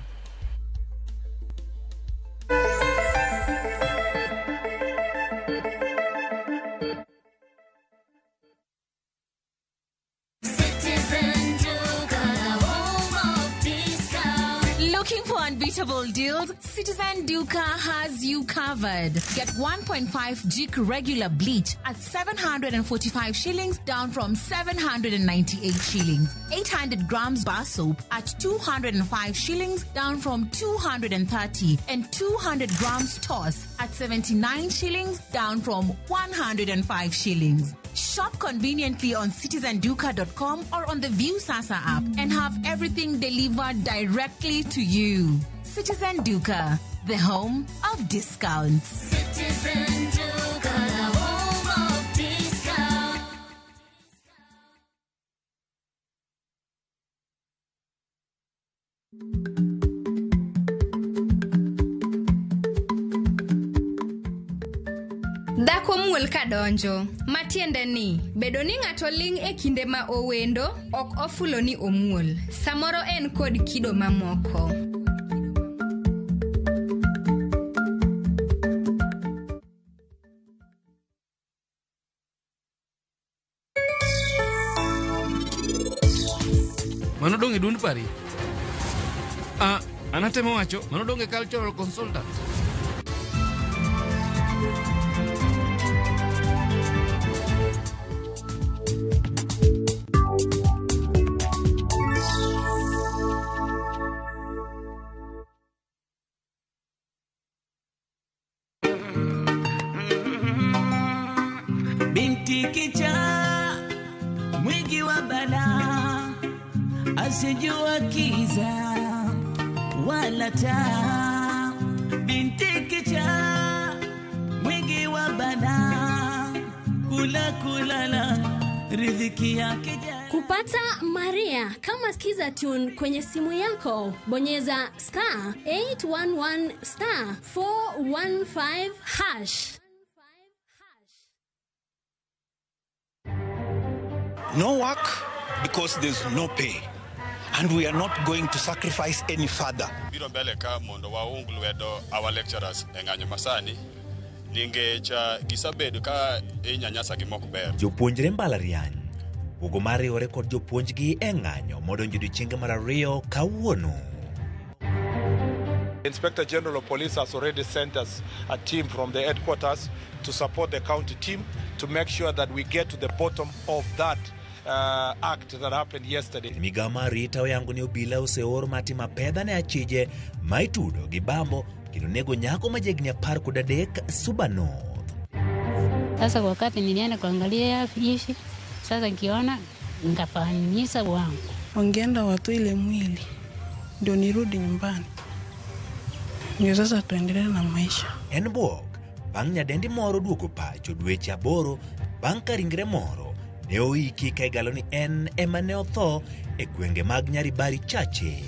Looking for unbeatable deals? Citizen Duka has you covered. Get 1.5 Jik regular bleach at 745 shillings, down from 798 shillings. 800 grams bar soap at 205 shillings, down from 230. And 200 grams toss at 79 shillings, down from 105 shillings. Shop conveniently on citizenduka.com or on the Viusasa app and have everything delivered directly to you. Citizen Duka, the home of discounts. Citizen Duka, the home of discounts. Dhako muol kadonjo, matiende ni bedo ni ng'ato ling' e kinde ma owendo ok ofulo ni omuol. Samoro en kod kido mamoko. Mano dong' e duond pari? Ah, an atemo wacho, mano dong' e cultural consultant. Binti kichaa mwingi wa balaa, asijua kiza wala taa. Binti kichaa mwingi wa balaa, kula kulala riziki yake. Kupata Maria kama Skiza Tune kwenye simu yako, bonyeza star 811 star 415 hash. No work because there's no pay. And we are not going to sacrifice any further. Biro mbele ka mondo waung lwedo our lecturers e ng'anyo masani nikech gisebedo ka inyanyasa gi mok ber. Jopuonjre mbalariany bugo mar riwore kod jopuonjgi e ng'anyo modonjo odiechienge mar 2 kawuono. Inspector General of Police has already sent us a team from the headquarters to support the county team to make sure that we get to the bottom of that act that happened yesterday. Migawo mar arita oyango ni obila oseor matimo apedha ne achije ma itudo gi bambo kendo nego nyako ma jahigni 13 Suba North. Sasa wakati nilienda kuangalia hivi, sasa nikiona nikafanyisa wangu. Wangeenda watu ile mwili ndio nirudi nyumbani. Ndio sasa tuendelee na maisha. En buok bang' nyadendi moro duogo pacho dweche 8 bang' ka ringre moro ne oiki ka igalo ni en ema ne otho e gwenge mag Nyaribari Chache.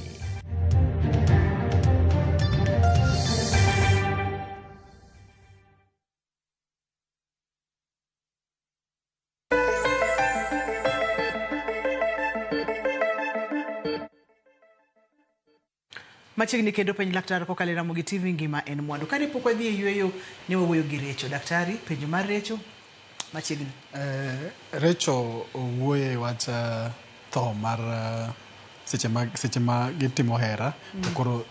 Machiegni kendo penj laktar kokalo e Ramogi TV ngima en mwandu. Kane pok wadhi e yueyo ne wawuoyo gi Recho. Daktari, penjo mar Recho machiegni. Recho owuoyo e wach tho mar seche ma gitimo hera to koro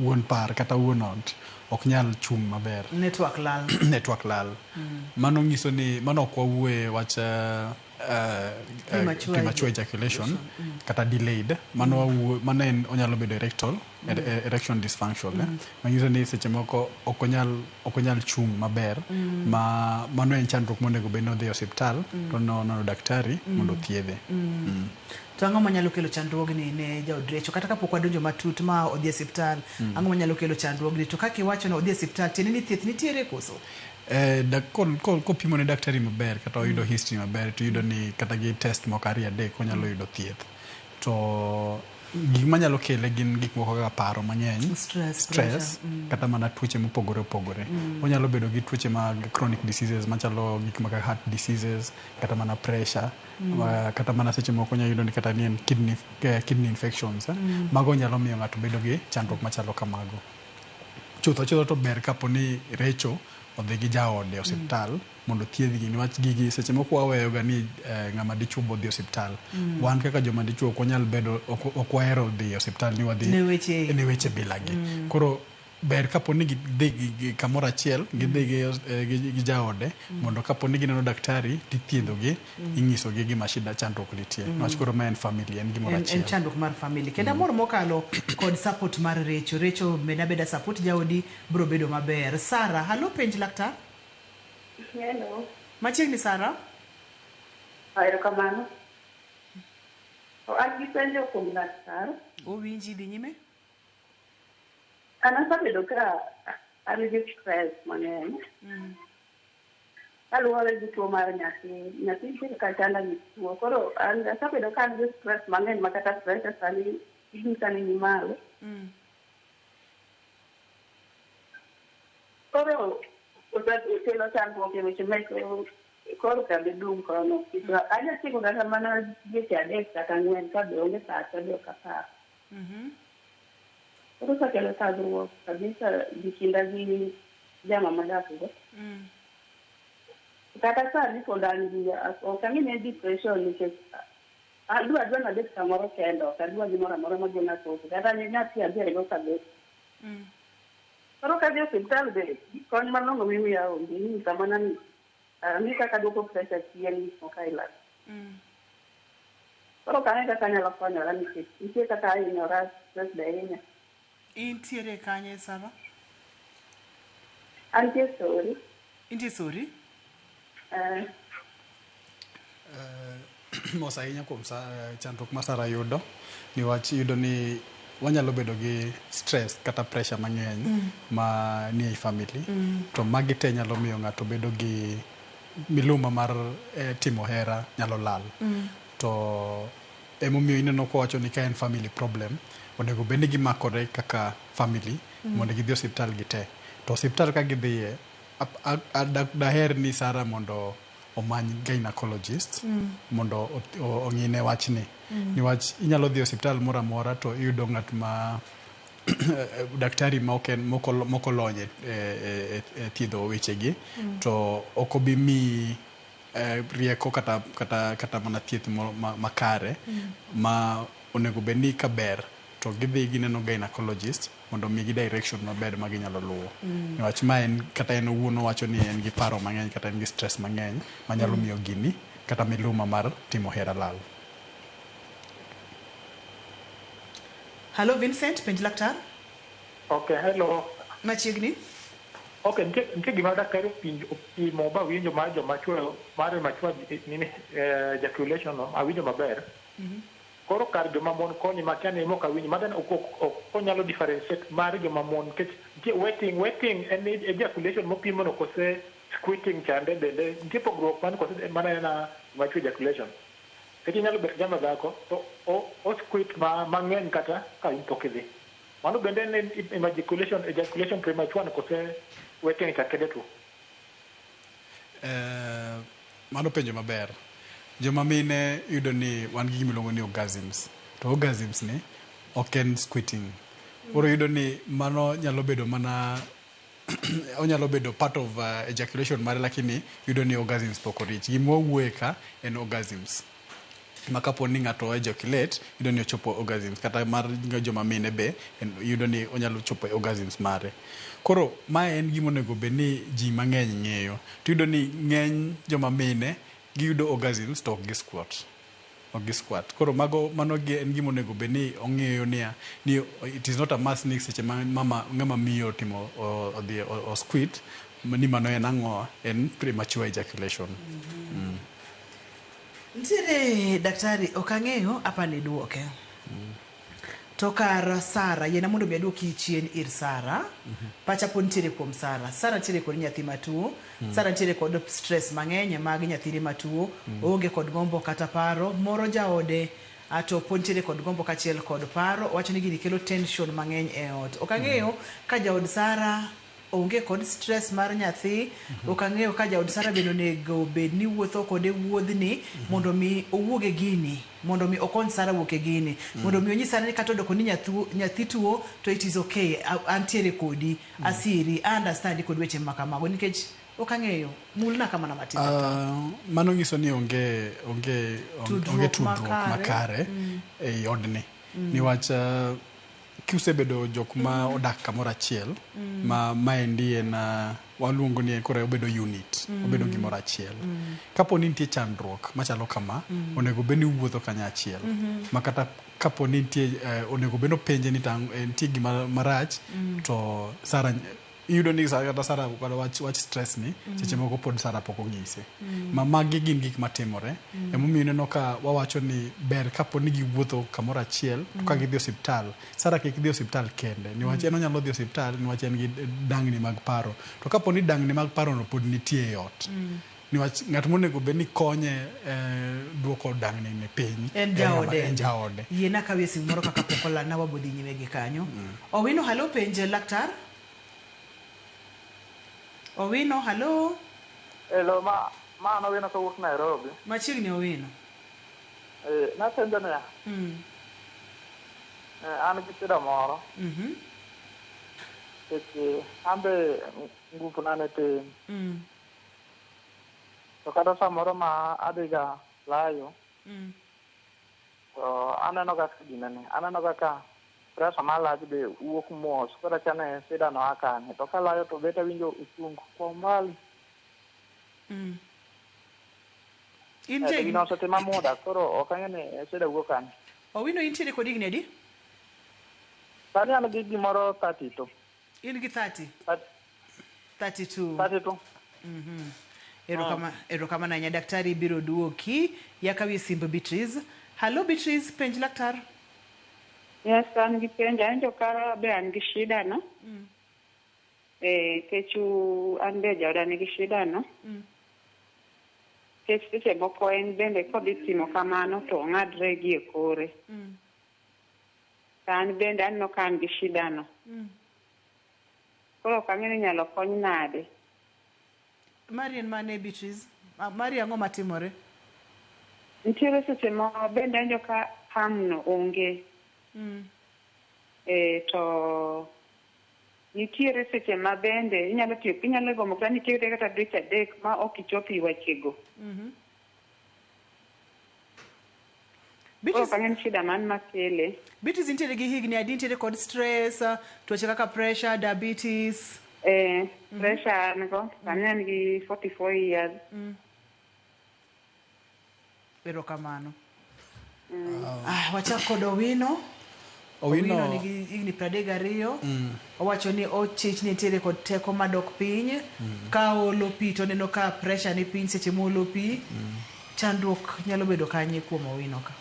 wuon par kata wuon ot ok nyal chung' maber. Network lal. Network lal. Mano nyiso ni mano ok wawuoye e wach premature ejaculation kata delayed. Mano mano en onyalo bedo erectile erection dysfunction. Manyiso ni seche moko ok onyal chung' maber. Ma mano en chandruok monego bed ni odhi e osiptal to nono daktari mondo othiedhe. To ang'o manyalo kelo chandruogni ne jaod Recho? Kata kapok wadonjo matut ma odhi e osiptal, ang'o manyalo kelo chandruogni? To kaka iwacho ni odhi e osiptal, tiende ni thieth nitiere koso? Kopimo ne daktari maber kata oyudo history maber to iyudo ni kata gi test moko 2 3 onyalo yudo thieth. To gik manyalo kele gin gik moko kaka paro mang'eny, stress kata mana tuoche mopogore opogore. Onyalo bedo gi tuoche mag chronic diseases machalo gik kaka heart diseases kata mana pressure, kata mana seche moko onyalo yudo ni kata ni en kidney infections. Mago nyalo miyo ng'ato bedo gi chandruok machalo kamago. Chutho chutho to ber kapo ni Recho odhi gi jaode e osiptal mondo thiedhgi niwach gigi seche moko waweyo ga ni ng'ama dichuo bodhi e osiptal. Wan kaka joma dichuo ok wanyal bedo ok wahero dhi e osiptal ni wadhi ne weche bilagi. Koro ber kapo ni gidhi kamoro achiel gidhi gi jaode mondo kapo ni gineno daktari tithiedhogi ing'isogi gima shida chandruok nitie. Niwach koro ma en family, en gimoro achiel. En chandruok mar family. Kendo amor mokalo kod support mar Recho. Recho meda beda support jaodi biro bedo maber. Sara, halo penj laktar. Hello. Machiegni Sara. Erokamano. An gi penjo kuom laktar. Owinji dhi nyime. An asebedo ka an gi stress mang'eny. Kaluwore gi tuo mar nyathi, nyathi nitiere ka chanda gi tuo. Koro an asebedo ka an gi stress mang'eny ma kata pressure sani inyisa ni malo. Koro okelo chandruok e weche mek koro ka be dum kono. Anya tieko kata mana dweche 3 kata 4 ka be onge pacha be ok apar. Koro osekelo thagruok kabisa gi kinda gi jama madak go. Kata sani pod an gi ok ang'e ni en depression nikech adwa nabet kamoro kenda, ok adwa gimoro amora magona koko. Kata nyathi adhiarego kabet. Koro kadhi e osiptal be kony malong'o mimiya onge, inyisa mana ni ang'e kaka duoko pressure chien gik moko aila. Koro ok ang'e kaka anyalo konyora nikech nitie kaka ahinyora stress be ahinya. Intiere kanye Sara? Antie Sori. Intie Sori? Mos ahinya kuom chandruok ma Sara yudo niwach iyudo ni wanyalo bedo gi stress kata pressure mang'eny ma nie family to magi te nyalo miyo ng'ato bedo gi miluma mar timo hera nyalo lal. To emomiyo ineno kowacho ni ka en family problem onego bed ni gimakore kaka family mondo gidhi osiptal gite. To osiptal ka gidhiye daher ni Sara mondo omany gynecologist mondo ong'ine wachni. Niwach inyalo dhi osiptal moro amora to iyudo ng'at ma daktari mokolony e thiedho wechegi to ok obi miyi rieko kata mana thieth makare ma onego bed ni kaber to gidhi gineno gynecologist mondo omigi direction maber ma ginyalo luwo. Niwach ma en kata en owuon owacho ni en gi paro mang'eny kata en gi stress mang'eny manyalo miyo gini kata miluma mar timo hera lal. Hallo Vincent, penj laktar. Okay, hello. Machiegni. Okay, nitie gima daktari opimo ba winjo mar joma chwo mar mature nini ejaculation no awinjo maber. Koro kar joma mon koni makia ni mok awinjo madhan ok onyalo differentiate mar joma mon nikech nitie wetting en ejaculation mopimo no kose squirting chande bende nitie pogruok man kose mana en mature ejaculation. Nikech inyalo bet jama dhako to o squirt mang'eny kata ka in pok idhi. Mano bende en ejaculation premature no kose wetting cha kende tuo. Mano penjo maber. Joma mine yudo ni wan gi gima iluongo ni orgasms. To orgasms ni ok en squirting. Koro yudo ni mano nyalo bedo mana onyalo bedo part of ejaculation mare lakini yudo ni orgasms pok orich. Gima wawuoye ka en orgasms. Ma kapo ni ng'ato ejaculate yudo ni ochopo orgasms kata mar joma mine be yudo ni onyalo chopo orgasms mare. Koro mae en gima onego bed ni ji mang'eny ng'eyo. To iyudo ni ng'eny joma mine giyudo orgasms to ok gi squirt. Ok gi squirt. Koro mago mano en gima onego bed ni ong'eyo niya ni it is not a must ni seche ma mama ng'ama miyo otimo odhi o squirt ni mano en ang'o en premature ejaculation. Nitiere daktari ok ang'eyo apa ni duoke. To kar Sara, yiena mondo mi aduoki chien ir Sara. Pacha pod nitiere kuom Sara. Sara nitiere kod nyathi matuo. Sara nitiere kod stress mang'eny mag nyathine matuo. Oonge kod gombo kata paro. Moro jaode to pod nitiere kod gombo kaachiel kod paro. Owacho ni gini kelo tension mang'eny e ot. Ok ang'eyo ka jaod Sara onge kod stress mar nyathi. Ok ang'eyo ka jaod Sara bende onego bed ni wuotho kode wuodhni mondo mi owuog e gini, mondo mi okony Sara wuok e gini, mondo mi onyis Sara ni kata odoko ni nyathi tuo to it is okay, antiere kodi, asiri, I understand kod weche ma kamago nikech ok ang'eyo mulna kamano matin. Mano nyiso ni onge tudruok makare ei odni. Niwach kiusebedo jok ma odak kamoro achiel ma maendi en waluongo ni koro obedo unit, obedo gimoro achiel. Kapo ni nitie chandruok machalo kama, onego bed ni uwuotho kanyachiel. Ma kata kapo ni nitie onego bed ni openje ni nitie gima marach to Sara iyudo ni kata Sara wach stress ni seche moko pod Sara pok onyise. Ma magi gin gik matimore. Emomiyo ineno ka wawacho ni ber kapo ni giwuotho kamoro achiel to ka gidhi osiptal, Sara kik dhi osiptal kende niwach en onyalo dhi osiptal niwach en gi dangni mag paro. To kapo ni dangni mag paro no pod nitie e ot, niwach ng'at monego bed ni konye duoko dangni ni piny en jaode. En jaode. Yiena kawie simu moro kaka pok olalna wabodhi nyime gi kanyo. Owino, halo, penj laktar. Owino, halo. Hello, ma an Owino kawuok Nairobi. Machiegni Owino. Napenjo niya. An gi shida moro. Nikech an be nguvu na ne tin. To kata samoro ma adhiga layo, to aneno kaka ginene, aneno kaka pressure mar lach be wuok mos. Koro akia ni shida no a kanye. To kalayo to bet awinjo uchungu kwa umbali. Gino osetima muda, koro ok ang'e ni shida wuok kanye. Owino, intiere kod higni adi? Sani an gi gimoro 32. In gi 30? 32. 32. Erokamano ahinya daktari biro duoki. Yakawie simb Beatrice. Hallo Beatrice, penj laktar. Yes, an gi penjo. Awinjo ka be an gi shida no. Nikech an be jaoda nigi shida no. Nikech seche moko en bende kodhi timo kamano to ong'adre gi e kore. To an bende aneno ka an gi shida no. Koro ok ang'e ni inyalo kony nade. Mari en mane Beatrice? Mari ang'o matimore? Nitiere seche ma bende awinjo ka hamno onge. To nitiere seche ma bende inyalo tiyo, inyalo gomo kata nitiere kata dweche 3 ma ok ichopi wechego. Koro ok ang'e ni shida man makele. Beatrice nitiere gi higni adi nitiere kod stress, tuoche kaka pressure, diabetes. Eh, pressure an go, sani an gi 44 years. Erokamano. Ah, wachak kod Owino. Owino nigi higni 32. Owacho ni ochich ni nitiere kod teko madok piny. Ka olo pi to oneno ka pressure ni piny seche moolo pi. Chandruok nyalo bedo kanye kuom Owino ka?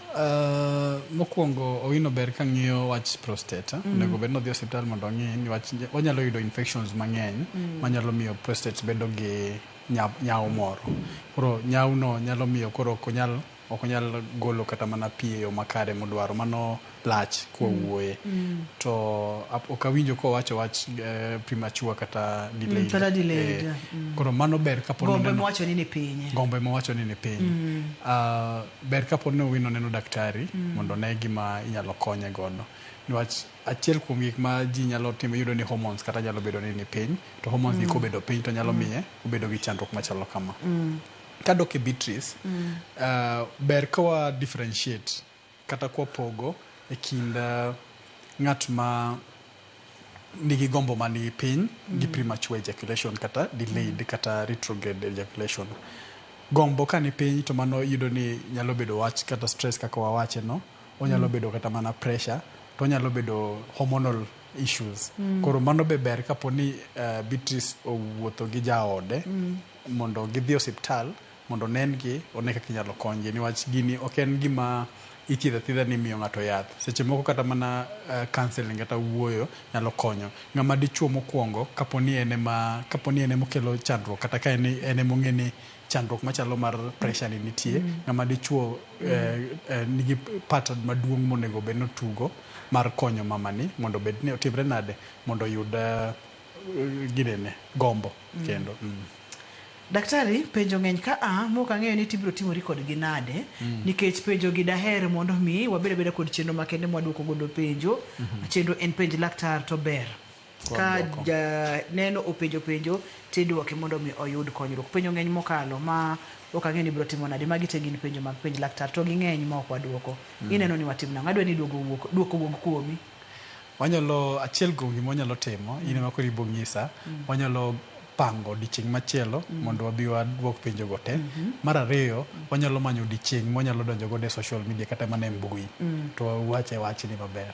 Mokwongo Owino ber ka ng'iyo wach prostate. Onego bed ni odhi e osiptal mondo ong'i niwach wanyalo yudo infections mang'eny manyalo miyo prostate bedo gi nyawo moro. Koro nyawo no nyalo miyo koro ok onyal golo kata mana pi e yo makare modwaro. Mano lach kwawuoye. To ok awinjo kowacho wach premature kata delayed. Kata delayed. Koro mano ber kapo ni Gombo mowacho ni ni piny. Gombo mowacho ni ni piny. Ber kapo ni Owino neno daktari mondo one gima inyalo konye godo. Niwach achiel kuom gik ma ji nyalo timo iyudo ni hormones kata nyalo bedo ni ni piny to hormones gi kobedo piny to nyalo miye obedo gi chandruok machalo kama. Kadok e Beatrice, ber ka wa differentiate kata kwapogo e kind ng'at ma nigi gombo mani piny gi premature ejaculation kata delayed kata retrograde ejaculation. Gombo ka ni piny to mano iyudo ni nyalo bedo wach kata stress kaka wawache no, onyalo bedo kata mana pressure to onyalo bedo hormonal issues. Koro mano be ber kapo ni Beatrice owuotho gi jaode mondo gidhi osiptal mondo onen gi one kaka inyalo konygi niwach gini ok en gima ithiedho athiedha ni imiyo ng'ato yath. Seche moko kata mana counseling kata wuoyo nyalo konyo. Ng'ama dichuo mokwongo kapo ni en ema okelo chandruok kata ka en ema ong'e ni chandruok machalo mar pressure ni nitie, ng'ama dichuo nigi part maduong' monego bed ni otugo mar konyo mamani mondo obed ni otimre nade mondo oyud ginene gombo kendo. Daktari, penjo ng'eny ka a mok ang'eyo ni tibiro timori kodgi nade nikech penjo gi daher mondo mi wabed abeda kod chenro makende mwaduoko godo penjo. Chenro en penj laktar to ber ka janeno openjo penjo tidwoke mondo mi oyud konyruok. Penjo ng'eny mokalo ma ok ang'eyo ni ibiro timo nade. Magi te gin penjo mag penj laktar to ging'eny ma ok waduoko. Ineno ni watim nang'o? Adwa ni duoko wuog kuomi. Wanyalo achiel kuom gima wanyalo timo, in ema koro ibo nyisa, wanyalo pango odiochieng' machielo mondo wabi waduok penjo go te. Mar ariyo, wanyalo manyo odiochieng' mwanyalo donjo godo e social media kata mana e mbui to wawache wachni maber.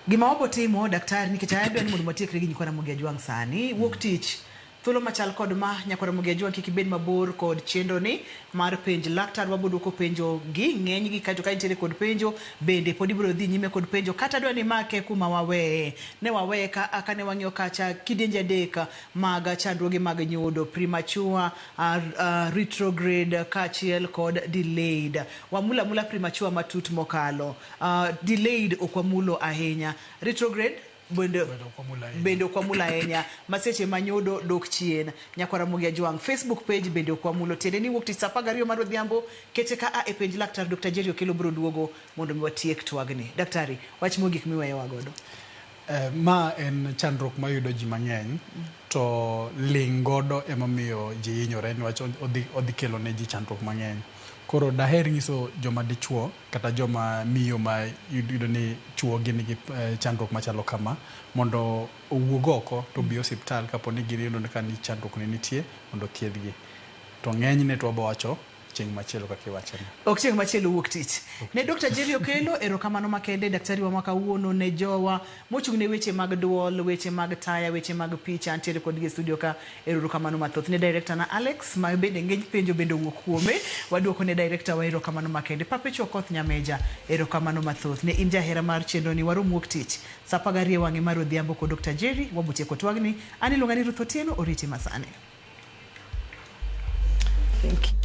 Gima wabo timo daktari nikech adwa ni mondo watiekre gi nyikwa Ramogi Ajwang' sani wuok tich thuolo machal kod ma nyakwa Ramogi Ajwang' kik ibed mabor kod chenro ni mar penj laktar. Wabo duoko penjo gi ng'eny gi kaeto ka intiere kod penjo bende pod ibiro dhi nyime kod penjo kata adwa ni make kuma waweye. Ne waweye ka kane wang'iyo kacha kidienje adek mag chandruoge mag nyodo, premature, retrograde kaachiel kod delayed. Wamulo amula premature matut mokalo. Delayed ok wamulo ahinya. Retrograde bende ok wamulo ahinya. Ma seche ma nyodo dok chien. Nyakwa Ramogi Ajwang' Facebook page bende ok wamulo. Tiende ni wuok tich saa 12 mar odhiambo kete ka a e penj laktar Dr. Jerry Okello biro duogo mondo mi watiek twagni. Daktari, wach mogik miweyowa godo. Ma en chandruok mayudo ji mang'eny to ling' godo emomiyo ji hinyore niwach odhi kelo ne ji chandruok mang'eny. Koro daher nyiso joma dichuo kata joma miyo ma yudo ni chuo gi nigi chandruok machalo kama mondo owuog oko to obi osiptal kapo ni giyudo ka ni chandruok ni nitie mondo othiedhgi. To ng'enyne to wabo wacho chieng' machielo kaka iwachoni. Ok chieng' machielo wuok tich. Ne Dr. Jerry Okello, erokamano makende daktari wa makawuono ne jowa mochung' ne weche mag duol, weche mag taya, weche mag picha, antiere kodgi e studio ka, erokamano mathoth. Ne director na Alex, ma bende ng'eny penjo bende owuok kuome, waduoko ne director wa erokamano makende. Papecho Okoth Nyameja, erokamano mathoth. Ne in jahera mar chenro ni warom wuok tich. Saa 12 wang'e mar odhiambo kod Dr. Jerry, wabotieko twagni. An iluonga ni Ruth Otieno, oriti masani. Thank you.